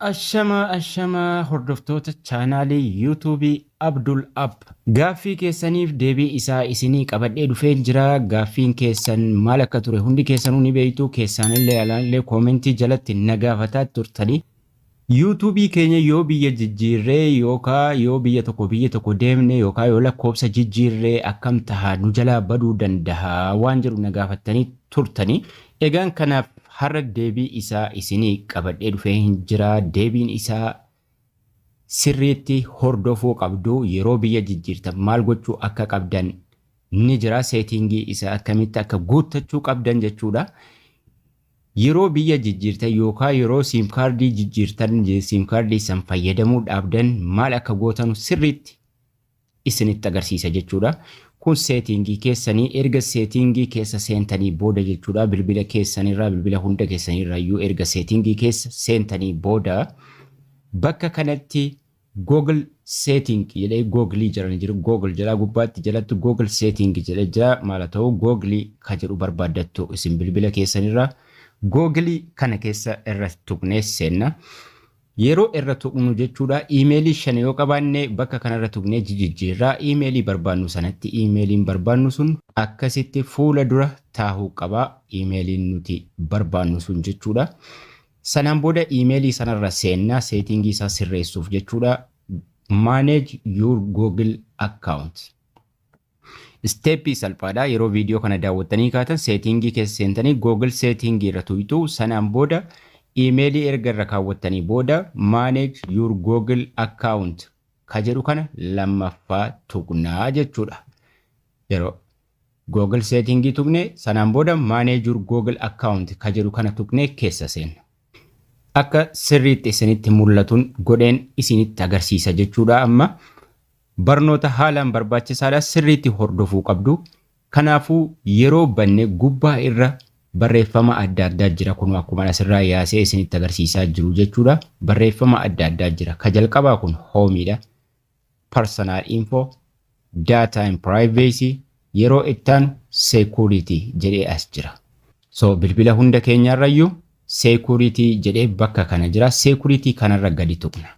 Ashamaa ashamaa hordoftoota chaanaalii yuutuubii Abdul App. Gaaffii keessaniif deebii isaa isinii qabadhee dhufeen jira. Gaaffiin keessan maal akka ture hundi keessanuu ni beektu. Keessaanillee alaanillee koomentii jalatti na gaafataa turtanii. Yuutuubii keenya yoo biyya jijjiirree yookaa yoo biyya tokko biyya tokko deemne yookaa yoo lakkoofsa jijjiirree akkam taha, nu jalaa baduu dandaha waan jedhu na gaafattanii turtanii. Egaan kanaaf har'a deebii isaa isinii qabadhee dhufee hin jira. Deebiin isaa sirriitti hordofuu qabdu, yeroo biyya jijjiirtan maal gochuu akka qabdan ni jira. Seetiingii isaa akkamitti akka guuttachuu qabdan jechuudha. Yeroo biyya jijjiirtan yookaa yeroo siim kaardii jijjiirtan, siim kaardii san fayyadamuu dhaabdan maal akka gootanu sirriitti isinitti agarsiisa jechuudha. Kun seetiingii keessanii erga seetiingii keessa seentanii booda jechuudha. Bilbila keessanirraa, bilbila hunda keessanirraa iyyuu erga seetiingii keessa seentanii booda bakka kanatti Google setting jedhee Google jedhanii jiru. Google jedhaa gubbaatti, jalatti Google setting jedhee jira. Maal haa ta'u, Google ka jedhu barbaaddattu isin bilbila keessanirraa. Google kana keessa irra tuqnee seenna. Yeroo irra tuqnu jechuudha, iimeelii 5 yoo qabaanne bakka kanarra tuqnee jijjiirraa iimeelii barbaannu sanatti. Iimeeliin barbaannu sun akkasitti fuula dura taahuu qaba, iimeeliin nuti barbaannu sun jechuudha. Sanaan booda iimeelii sanarra seenna seetiingii isaa sirreessuuf jechuudha. Manage your Google account. Isteeppii salphaadha. Yeroo viidiyoo kana daawwattanii kaatan seetiingii keessa seentanii Google seetiingii irra tuqxu. Sanaan booda iimeelii erga irra kaawwattanii booda Manage your Google account ka jedhu kana lammaffaa tuqnaa jechuudha. Yeroo Google seetiingii tuqne, sanaan booda Manage your Google account ka jedhu kana tuqnee keessa seenna. Akka sirriitti isinitti mul'atuun godheen isinitti agarsiisa jechuudha amma. Barnoota haalaan barbaachisaadha, sirriitti hordofuu qabdu. Kanaafuu yeroo banne gubbaa irra barreeffama adda addaa jira, kun akkuma asirraa yaasee isinitti agarsiisaa jiru jechuudha. Barreeffama adda addaa jira. Ka jalqabaa kun hoomiidha. Personal info, data and privacy, yeroo ittaanu security jedhee as jira. So bilbila hunda keenyarrayyuu security jedhee bakka kana jira. Security kanarra gadi tuqna.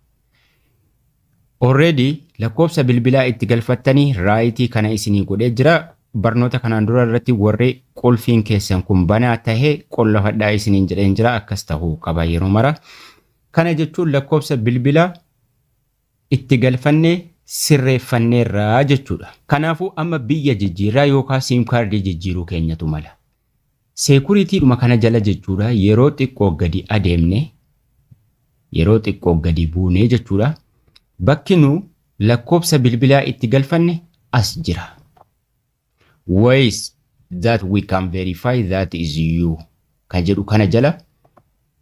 Already lakkoofsa bilbilaa itti galfattanii raayitii kana isinii godhee jira. Barnoota kanaan dura irratti warri qulfiin keessan kun banaa tahee qollofadhaa isiniin jedheen jira, akkas tahuu qaba yeroo mara. Kana jechuun lakkoofsa bilbilaa itti galfannee sirreeffanneerraa jechuudha. Kanaafuu amma biyya jijjiirraa yookaan siim kaardii jijjiiruu keenyatu mala. Seekuriitiidhuma kana jala jechuudha, yeroo xiqqoo gadi adeemne, yeroo xiqqoo gadi buunee jechuudha. Bakki nu lakkoofsa bilbilaa itti galfanne as jira. Ways that we can verify that is you ka jedhu kana jala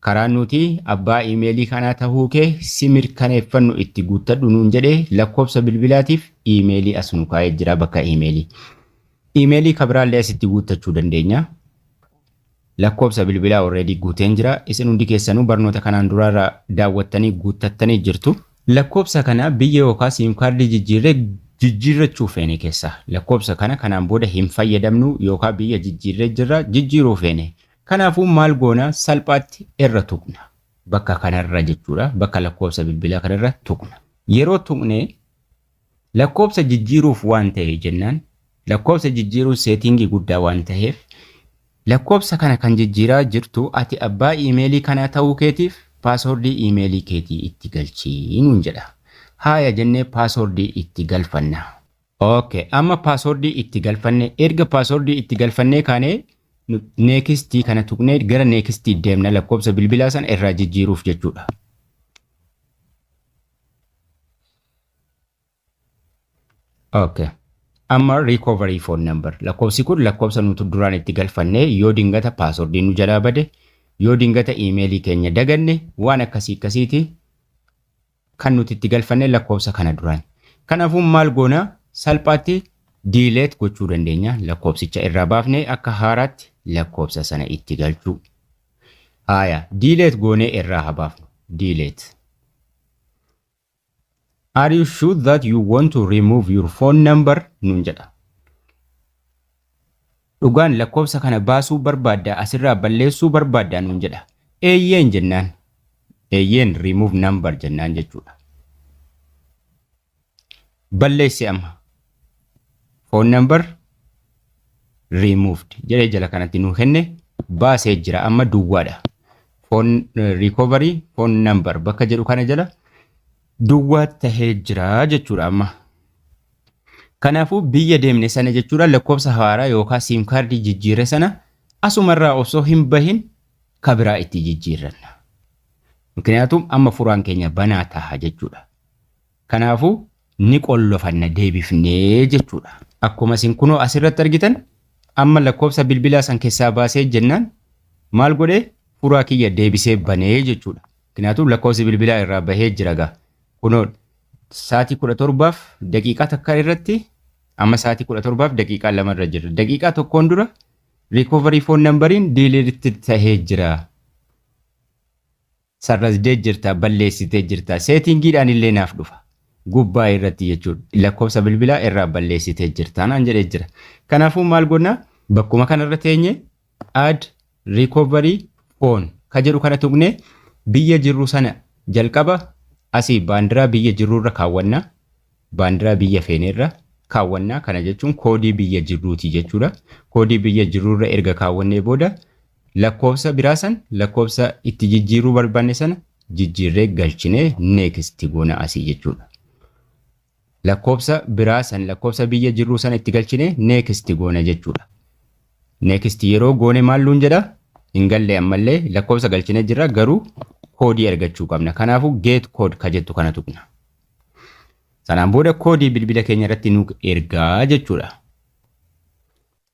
karaa nuti abbaa iimeelii kanaa tahuu kee si mirkaneeffannu itti guuttadhu nuun jedhee lakkoofsa bilbilaatiif iimeelii as nu kaa'ee jira bakka iimeelii. Iimeelii ka biraallee asitti guuttachuu dandeenya. Lakkoofsa bilbilaa already guuteen jira. Isin hundi keessanuu barnoota kanaan duraarraa daawwattanii guuttattanii jirtu. Lakkoofsa kana biyya yookaan siim kaardii jijjiirree jijjiirrachuu feene keessa. Lakkoofsa kana kanaan booda hin fayyadamnu yookaan biyya jijjiirree jirra, jijjiiruu feene. Kanaafuu maal goona? Salphaatti irra tuqna. Bakka kanarra jechuudha. Bakka lakkoofsa bilbilaa kanarra tuqna. Yeroo tuqne lakkoofsa jijjiiruuf waan ta'e jennaan, lakkoofsa jijjiiruun seetiingii guddaa waan ta'eef, lakkoofsa kana kan jijjiiraa jirtu ati abbaa iimeelii kanaa ta'uu keetiif paaswordii iimeelii keetii itti galchii nuun jedha. Haaya jennee paaswordii itti galfanna. Okay, amma paaswordii itti galfanne. Erga paaswordii itti galfannee kaanee neekistii kana tuqnee gara neekistii deemna, lakkoofsa bilbilaa sana irraa jijjiiruuf jechuudha. Okay. Amma recovery phone number, lakkoofsi kun lakkoofsa nuti duraan itti galfanne, yoo dingata paaswordiin nu jalaa bade, yoo dingata iimeelii keenya daganne, waan akkasii akkasiiti kan nuti itti galfanne lakkoofsa kana duraan. Kanaafuu maal goona? Salphaatti delete gochuu dandeenya, lakkoofsicha irraa baafnee akka haaraatti lakkoofsa sana itti galchuu. Haaya, delete goonee irraa haa baafnu. Delete. "Are you sure that you want to remove your phone number?" nuun jedha. Dhugaan lakkoofsa kana baasuu barbaadda, asirraa balleessuu barbaadda nuun jedha. Eeyyeen jennaan. Eeyyeen, remove number jennaan jechuudha. Balleessi amma. Phone number removed jedhee jala kanatti nuu kenne, baasee jira, amma duwwaadha. Phone recovery phone number bakka jedhu kana jala duwwaa tahee jira jechuudha amma. Kanaafuu biyya deemne sana jechuudha, lakkoofsa haaraa yookaan SIM kaardii jijjiirre sana asumarraa osoo hin bahin kabiraa itti jijjiirranna. Mikniyaatum amma furaan keenya banaa taha jechuudha. Kanaafuu ni qollofanna deebifnee jechuudha. Akkuma isin kunoo asirratti argitan, amma lakkoofsa bilbilaa san keessaa baasee jennaan maal godhee? Furaa kiyya deebisee banee jechuudha. Mikniyaatum lakkoofsi bilbilaa irraa bahee jira gaa. Kunoo sa'aatii 17:01 irratti, amma sa'aatii 17:02 irra jira. Daqiiqaa tokkoon dura recovery phone numberiin delete tahee jira. Sarrazdee jirta, balleessitee jirta. Settingiidhaan illee naaf dhufa. Gubbaa irratti jechuudha. Lakkoofsa bilbilaa irraa balleessitee jirta naan jedhee jira. Kanaafuu maal goona? Bakkuma kanarra teenye add recovery phone ka jedhu kana tuqne, biyya jirru sana jalqaba asii baandiraa biyya jirrurra kaawwanna. Baandiraa biyya feenerra kaawwannaa. Kana jechuun koodii biyya jirruuti jechuudha. Koodii biyya jirrurra erga kaawwannee booda lakkoofsa biraa san, lakkoofsa itti jijjiiruu barbaanne sana jijjiirree galchinee next goona asii jechuudha. Lakkoofsa biraa san, lakkoofsa biyya jirruu sana itti galchinee next goona jechuudha. Next yeroo goone maal nuun jedha? Hin galle ammallee. Lakkoofsa galchinee jirra, garuu koodii argachuu qabna. Kanaafuu get code ka jettu kana tuqna. Sanaan booda koodii bilbila keenya irratti nu ergaa jechuudha.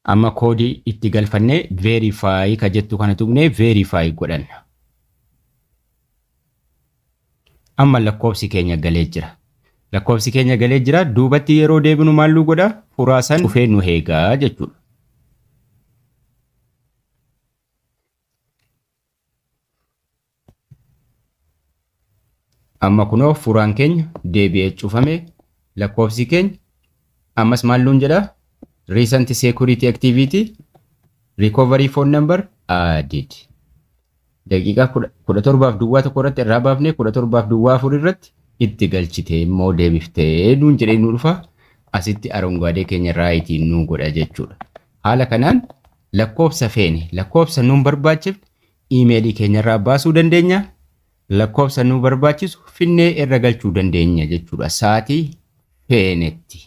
Amma koodii itti galfannee verify ka jettu kana tuqnee verify godhanna. Amma lakkoofsi keenya galee jira. Lakkoofsi keenya galee jira. Duubatti yeroo deebinu maal nu godha? Furaa san dhufee nu eegaa jechuudha. Amma kunoo furaan keenya deebi'ee cufame. Lakkoofsi keenya ammas maal nuun jedha? Recent security activity, recovery phone number added. Daqiiqaa 17:01 irratti irraa baafnee 17:04 irratti itti galchitee immoo deebiftee nuun jedhee nu dhufa. Asitti arongaadee keenya rightii nu godha jechuudha. Haala kanaan lakkoofsa feene, lakkoofsa nuun barbaachifne iimeelii keenya irraa baasuu dandeenya. Lakkoofsa nu barbaachisu finnee irra galchuu dandeenya jechuudha. Sa'aatii feenetti.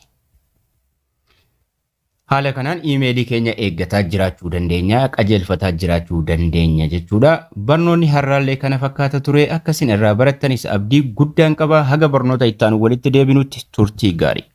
Haala kanaan iimeelii keenya eeggataa jiraachuu dandeenya, qajeelfataa jiraachuu dandeenya jechuudha. Barnoonni har'aallee kana fakkaata ture. Akkasin irraa barattanis abdii guddaan qaba. Haga barnoota itti aanu walitti deebinutti turtii gaarii.